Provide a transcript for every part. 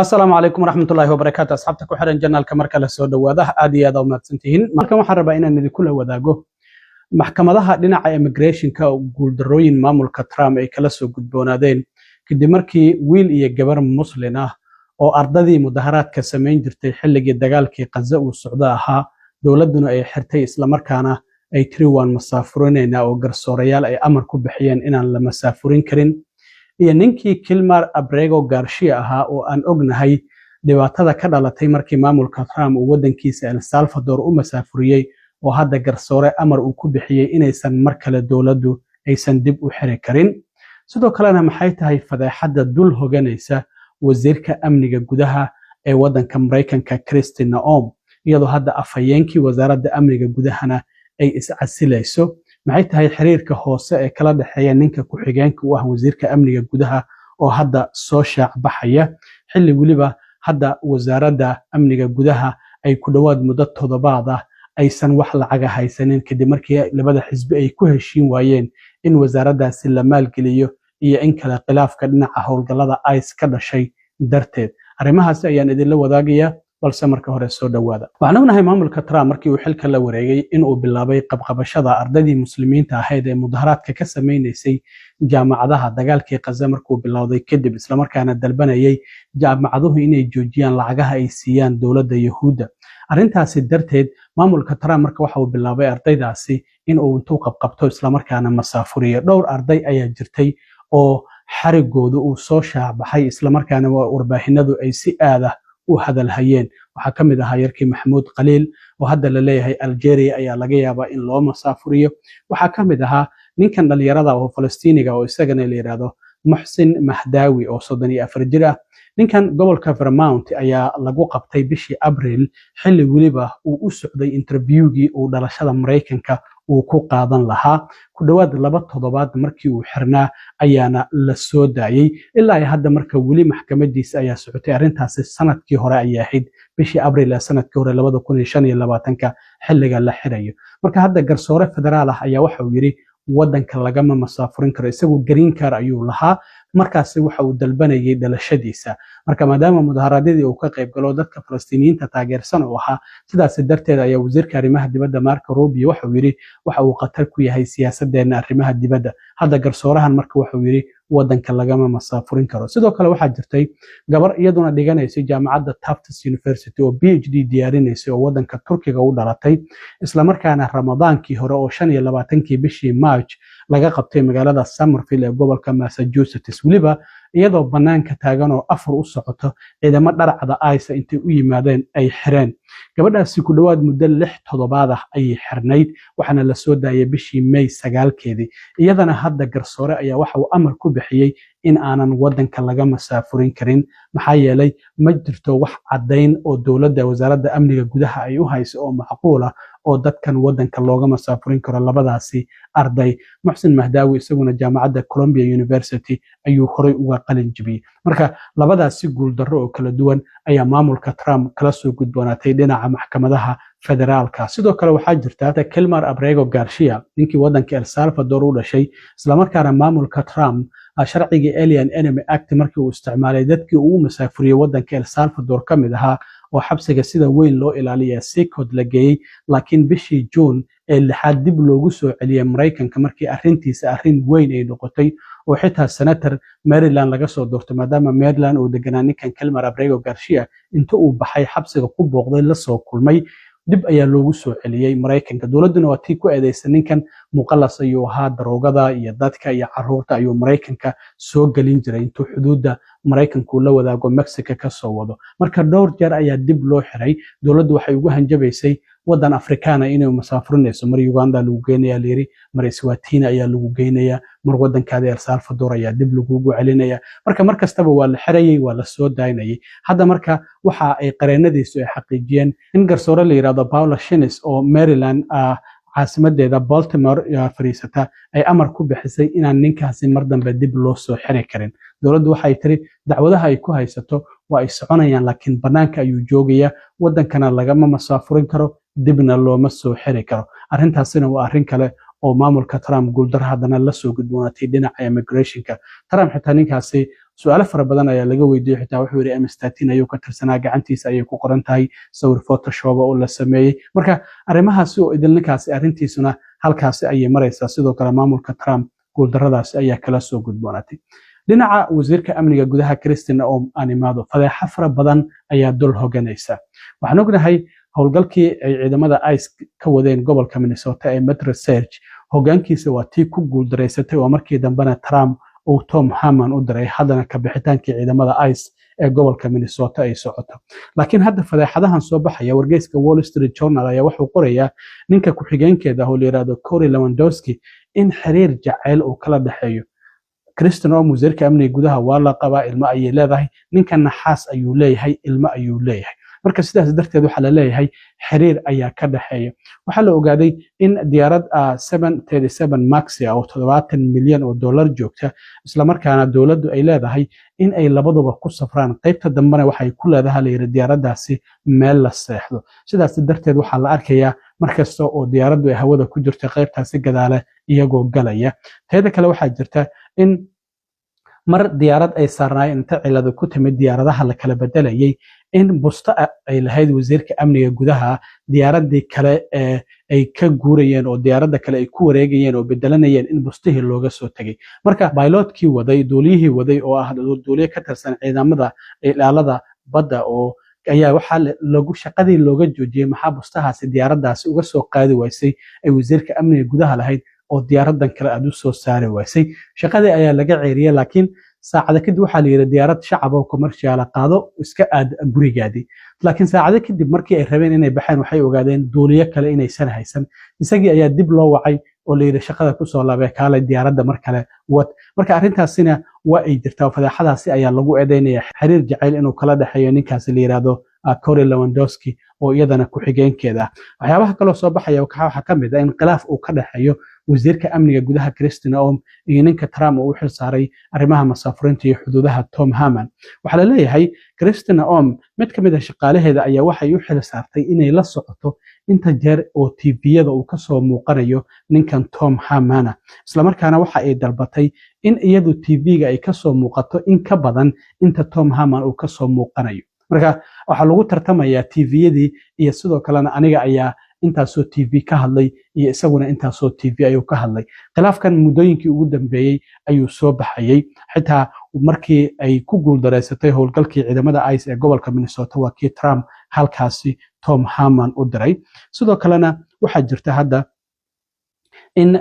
Asalaamu calaykum waraxmatullaahi wabarakaatu. Asxaabta ku xiran channelka, marka la soo dhawaada, aad iyo aad u mahadsantihiin. Markan waxaan rabaa inaan idinkula wadaago maxkamadaha dhinaca immigrationka oo guuldarrooyin maamulka Trump ay kala soo gudboonaadeen kadib markii wiil iyo gabar Muslin ah oo ardadii mudaharaadka samayn jirtay xilligii dagaalkii Qaza uu socdo ahaa, dowladduna ay xirtay, islamarkaana ay tiri waan masaafurinaynaa, oo garsoorayaal ay amar ku bixiyeen inaan la masaafurin karin, iyo ninkii Kilmar Abrego Garcia ahaa oo aan ognahay dhibaatada ka dhalatay markii maamulka Trump uu waddankiisa El Salvador u masaafuriyey, oo hadda garsoore amar uu ku bixiyey inaysan mar kale dowladdu aysan dib u xiri karin. Sidoo kalena, maxay tahay fadeexadda dul hoganaysa wasiirka amniga gudaha ee waddanka Maraykanka, Kristi Noem, iyadoo hadda afhayeenkii wasaaradda amniga gudahana ay iscasilayso? Maxay tahay xiriirka hoose ee kala dhexeeya ninka ku-xigeenka u ah wasiirka amniga gudaha oo hadda soo shaac baxaya, xilli weliba hadda wasaaradda amniga gudaha ay ku dhowaad muddo toddobaad ah aysan wax lacaga haysanin, kadib markii labada xisbi ay ku heshiin waayeen in wasaaraddaasi la maalgeliyo iyo in kale, khilaafka dhinaca howlgallada ICE ka dhashay darteed? Arrimahaasi ayaan idinla wadaagayaa, balse marka hore soo dhowaada. Waxaan ognahay maamulka Trump markii uu xilka la wareegay inuu bilaabay qabqabashada ardaydii Muslimiinta ahayd ee mudaharaadka ka samaynaysay jaamacadaha dagaalkii Qaza markuu bilowday kadib, islamarkaana dalbanayay jaamacaduhu inay joojiyaan lacagaha ay siiyaan dowladda Yahuudda. Arrintaasi darteed maamulka Trump marka waxa uu bilaabay ardaydaasi in uu intuu qabqabto islamarkaana masaafuriyo. Dhowr arday ayaa jirtay oo xarigoodu uu soo shaacbaxay, islamarkaana warbaahinadu ay si aada u hadalhayeen. Waxaa ka mid ahaa yarkii Maxamuud Khaliil oo hadda la leeyahay Algeria ayaa laga yaabaa in loo masaafuriyo. Waxaa ka mid ahaa ninkan dhalinyarada oo Falastiiniga oo isagana la yidhaahdo Muxsin Mahdaawi oo 34 jir ah. Ninkan gobolka Vermont ayaa lagu qabtay bishii Abriil, xilli weliba uu u socday interviewgii uu dhalashada Maraykanka uu ku qaadan lahaa. Ku dhowaad 2 toddobaad markii uu xirnaa ayaana la soo daayey. Ilaa ay hadda marka weli maxkamadiisa ayaa socotay. Arrintaasi sanadkii hore ayay ahayd, bishii Abriil ee sanadkii hore 2025-ka xilliga la xirayo. Marka hadda garsoore federaal ah ayaa waxa uu yidhi waddanka lagama masaafurin karo. Isagu green card ayuu lahaa, markaasi waxa uu dalbanayay dhalashadiisa. Marka maadaama mudaharaadyadii uu ka qayb galo, dadka Falastiiniyiinta taageersan uu ahaa, sidaasi darteed ayaa wasiirka arrimaha dibadda Marco Rubio waxa uu yidhi waxa uu khatar ku yahay siyaasadeenna arrimaha dibadda. Hadda garsoorahan marka wuxuu yidhi waddanka lagama masaafurin karo. Sidoo kale waxaa jirtay gabar iyaduna dhiganaysay jaamacadda Tufts University oo PhD diyaarinaysay oo waddanka Turkiga u dhalatay, islamarkaana Ramadaankii hore oo 25-kii bishii March laga qabtay magaalada Somerville ee gobolka Massachusetts, weliba iyadoo bannaanka taagan oo afur u socoto, ciidamo dharcada ICE intay u yimaadeen ay xireen. Gabadhaasi ku dhowaad muddo 6 toddobaad ah ayay xirnayd, waxaana la soo daayay bishii May 9-keedii. Iyadana hadda garsoore ayaa waxa uu amar ku bixiyey in aanan waddanka laga masaafurin karin, maxaa yeelay ma jirto wax caddayn oo dowladda wasaaradda amniga gudaha ay u hayso oo macquul ah oo dadkan waddanka looga masaafurin karo. Labadaasi arday, Muxsin Mahdaawi isaguna jaamacadda Columbia University ayuu horey uga qalin jibiyey. Marka labadaasi guuldarro oo kala duwan ayaa maamulka Trump kala soo gudboonaatay dhinaca maxkamadaha federaalka. Sidoo kale waxaa jirta Kilmar Abrego Garcia, ninkii waddanka El Salvador u dhashay, islamarkaana maamulka Trump sharcigii Alien Enemy Act markii uu isticmaalay dadkii uu masaafuriyey waddanka El Salvador ka mid ahaa, oo xabsiga sida weyn loo ilaaliya CECOT la geeyey, laakiin bishii Juun ee 6aad dib loogu soo celiyey Maraykanka markii arrintiisa arrin weyn ay noqotay, oo xitaa senator Maryland laga soo doortay, maadaama Maryland uu deganaa ninkan Kilmar Abrego Garcia, inta uu baxay xabsiga ku booqday, lasoo kulmay, dib ayaa loogu soo celiyey Maraykanka. Dowladduna waa tii ku eedeysa ninkan muqalas ayuu ahaa, daroogada iyo dadka iyo caruurta ayuu Maraykanka soo gelin jiray intuu xuduudda Maraykanku la wadaago Mexico ka soo wado. Marka dhowr jeer ayaa dib loo xiray. Dowladdu waxay ugu hanjabaysay waddan Afrikaana inay masaafurinayso. Mar Uganda lagu geynaya layiri, mar Eswatini ayaa lagu geynaya, mar waddankaada El Salvador ayaa dib lagugu celinaya. Marka mar kastaba waa la xirayay, waa la soo daynayay. Hadda marka waxa ay qareenadiisu ay xaqiijiyeen in garsoore la yidhahdo Paula Xinis oo Maryland caasimadeeda Baltimore fadhiisata ay amar ku bixisay inaan ninkaasi mar dambe dib loo soo xiri karin. Dowladdu waxay tiri dacwadaha ay ku haysato waa ay soconayaan, laakiin bannaanka ayuu joogayaa, waddankana lagama masaafurin karo, dibna looma soo xiri karo. Arrintaasina waa arrin kale oo maamulka Trump guuldaro haddana la soo gudboonaatay dhinaca immigrationka. Trump xitaa ninkaasi Su-aalo fara badan ayaa laga weydiiyey. Xitaa wuxuu yidhi MS-13 ayuu ka tirsanaa, gacantiisa ayay ku qoran tahay sawir Photoshop oo la sameeyey. Marka arrimahaasi oo idil, ninkaasi arrintiisuna halkaasi ayay maraysaa. Sidoo kale maamulka Trump guuldarradaasi ayaa kala soo gudboonaatay. Dhinaca wasiirka amniga gudaha Kristi Noem aan imaado, fadeexo fara badan ayaa dul hoganaysa. Waxaan ognahay howlgalkii ay ciidamada ICE ka wadeen gobolka Minnesota ee Metro Surge, hogaankiisa waa tii ku guuldaraysatay oo markii dambena Trump uu Tom Homan u diray. Haddana ka bixitaankii ciidamada ICE ee gobolka Minnesota ay socoto, laakiin hadda fadeexadahan soo baxaya, wargeyska Wall Street Journal ayaa wuxuu qorayaa ninka ku-xigeenkeeda oo la yidhaahdo Corey Lewandowski in xiriir jacayl uu kala dhexeeyo Kristi Noem. Wasiirka amniga gudaha waa la qabaa, ilmo ayay leedahay. Ninkan naxaas ayuu leeyahay, ilmo ayuu leeyahay. Marka sidaas darteed waxaa la leeyahay xiriir ayaa ka dhexeeya. Waxaa la ogaaday in diyaarad 737 Max oo $70 milyan joogta, islamarkaana dowladdu ay leedahay, in ay labaduba ku safraan. Qaybta dambena waxay ku leedahay, la yidhi, diyaaraddaasi meel la seexdo. Sidaas darteed waxaa la arkayaa markasta oo diyaaraddu ay hawada ku jirta qaybtaasi gadaale iyagoo galaya. Teeda kale, waxaa jirta in mar diyaarad ay saarnaayeen inta cilada ku timid diyaaradaha la kala bedelayay, in busto ay lahayd wasiirka amniga gudaha diyaaradii kale ee ay ka guurayeen oo diyaaradda kale ay ku wareegayeen oo bedelanayeen in bustihii looga soo tegay. Marka pilotkii waday, duuliyihii waday oo ah duuliye ka tirsan ciidamada ilaalada badda oo ayaa waxaa lagu shaqadii looga joojiyey: "Maxaa bustahaasi diyaaraddaasi uga soo qaadi waysay ay wasiirka amniga gudaha lahayd oo diyaaradan kale aad u soo saari waysay?" Shaqadii ayaa laga ceeriyey, laakiin saacado kadib waxaa la yidhi diyaarad shacab oo commercial qaado, iska aad gurigaadii. Laakiin saacado kadib markii ay rabeen inay baxeen, waxay ogaadeen duuliyo kale inaysan haysan. Isagii ayaa dib loo wacay oo la yidhi shaqada kusoo laabee, kaalay diyaaradda mar kale wad. Marka arrintaasina waa ay jirtaa. Fadeexadaasi ayaa lagu eedeynaya xiriir jacayl inuu kala dhexeeyo ninkaasi la yidhaahdo Corey Lewandowski oo iyadana ku-xigeenkeeda ah. Waxyaabaha kaloo soo baxaya waxaa ka mid ah in khilaaf uu ka dhexeeyo wasiirka amniga gudaha Kristi Noem iyo ninka Trump uu u xil saaray arrimaha masaafurinta iyo xuduudaha, Tom Homan. Waxaa la leeyahay Kristi Noem mid ka mid ah shaqaalaheeda ayaa waxay u xil saartay inay la socoto inta jeer oo TV-yada uu kasoo muuqanayo ninkan Tom Homana, islamarkaana waxa ay dalbatay in iyadu TV-ga ay kasoo muuqato in ka badan inta Tom Homan uu kasoo muuqanayo. Marka waxaa lagu tartamayaa TV-yadii iyo sidoo kalena aniga ayaa intaasoo TV ka hadlay iyo isaguna intaasoo TV ayuu ka hadlay. Khilaafkan muddooyinkii ugu dambeeyey ayuu soo baxayey, xitaa markii ay ku guuldareysatay howlgalkii ciidamada ICE ee gobolka Minnesota, waa kii Trump halkaasi Tom Homan u diray. Sidoo kalena waxaa jirta hadda in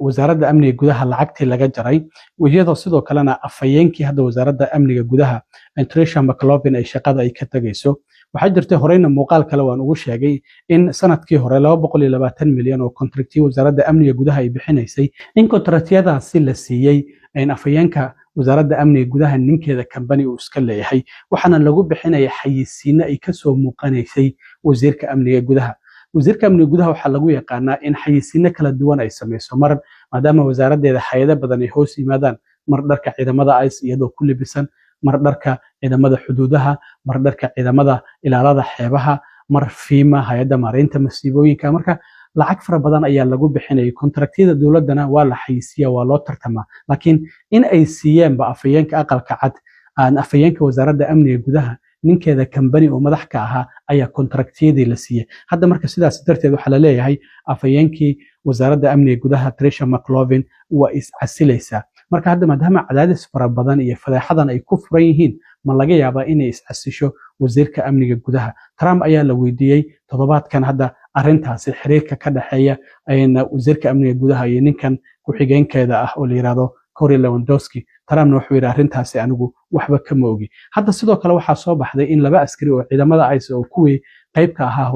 wasaaradda amniga gudaha lacagtii laga jaray, iyadoo sidoo kalena afhayeenkii hadda wasaaradda amniga gudaha, Tricia McLaughlin, ay shaqada ay ka tegayso. Waxaa jirtay horeyna muuqaal kale waan ugu sheegay in sanadkii hore 220 milyan oo contractiyo wasaaradda amniga gudaha ay bixinaysay, in contractyadaasi la siiyey afhayeenka wasaaradda amniga gudaha ninkeeda company uu iska leeyahay, waxaana lagu bixinaya xayisiino ay kasoo muuqanaysay wasiirka amniga gudaha. Wasiirka amniga gudaha waxaa lagu yaqaanaa in xayisiino kala duwan ay samayso mar, maadaama wasaaraddeeda hay'ado badan ay hoos yimaadaan, mar dharka ciidamada ICE iyadoo ku libisan, mar dharka ciidamada xuduudaha, mar dharka ciidamada ilaalada xeebaha, mar FEMA, hay'adda maareynta masiibooyinka. Marka lacag fara badan ayaa lagu bixinayay. Contractyada dowladdana waa la xayisiiya, waa loo tartamaa, laakiin in ay siiyeenba afhayeenka Aqalka Cad, aan afhayeenka wasaaradda amniga gudaha ninkeeda company oo madax ka ahaa ayaa contractyadii la siiyey hadda. Marka sidaas darteed waxaa la leeyahay afhayeenkii wasaaradda amniga gudaha, Tricia McLaughlin, waa iscasilaysaa. Marka hadda maadaama cadaadis fara badan iyo fadeexadan ay ku furan yihiin, ma laga yaabaa inay iscasisho wasiirka amniga gudaha? Trump ayaa la weydiiyey toddobaadkan hadda arrintaasi, xiriirka ka dhexeeya wasiirka amniga gudaha iyo ninkan ku-xigeenkeeda ah oo la yidhaahdo Corey Lewandowski. Trumpna wuxuu yidhi arrintaasi anigu waxba kama ogi. Hadda sidoo kale waxaa soo baxday in laba askari oo ciidamada ICE oo kuwii qaybka ahaa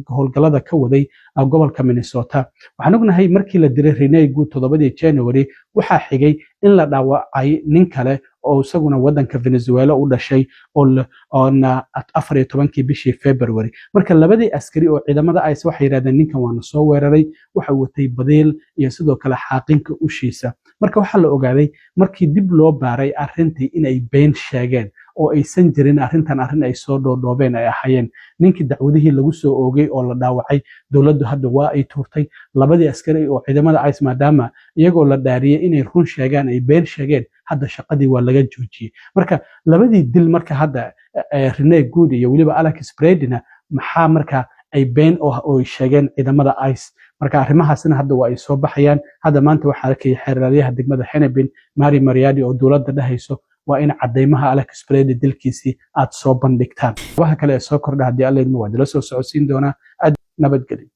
howlgallada ka waday gobolka Minnesota, waxaan ognahay markii la diray Renee Good 7-dii January, waxaa xigay in la dhaawacay nin kale oo isaguna wadanka Venezuela u dhashay oona 14-kii bishii February. Marka labadii askari oo ciidamada ICE waxay yidhahdeen ninkan waana soo weeraray, waxa watay badiil iyo sidoo kale xaaqinka ushiisa. Marka waxaa la ogaaday markii dib loo baaray arrintii inay been sheegeen. oo aysan jirin arrintan arrin ay soo dhoodhoobeen ay ahaayeen. Ninkii dacwadihii lagu soo oogay oo la dhaawacay, dowladdu hadda waa ay tuurtay. Labadii askari oo ciidamada ICE, maadaama iyagoo la dhaariyey inay run sheegaan ay been sheegeen, hadda shaqadii waa laga joojiyey. Marka labadii dil marka hadda Renee Good iyo weliba Alex Pretti-na, maxaa marka ay been oo ay sheegeen ciidamada ICE? Marka arrimahaasna hadda waa ay soo baxayaan. Hadda maanta waxaa arkayay xeeralyaha degmada Hennepin, Mary Moriarty, oo dowladda dhahayso waa in cadaymaha Alex Pretti dilkiisii aad soo bandhigtaan. Waxa kale ee soo kordha, haddii Alla idmo, waa idila soo socodsiin doonaa. Aad nabadgelyo.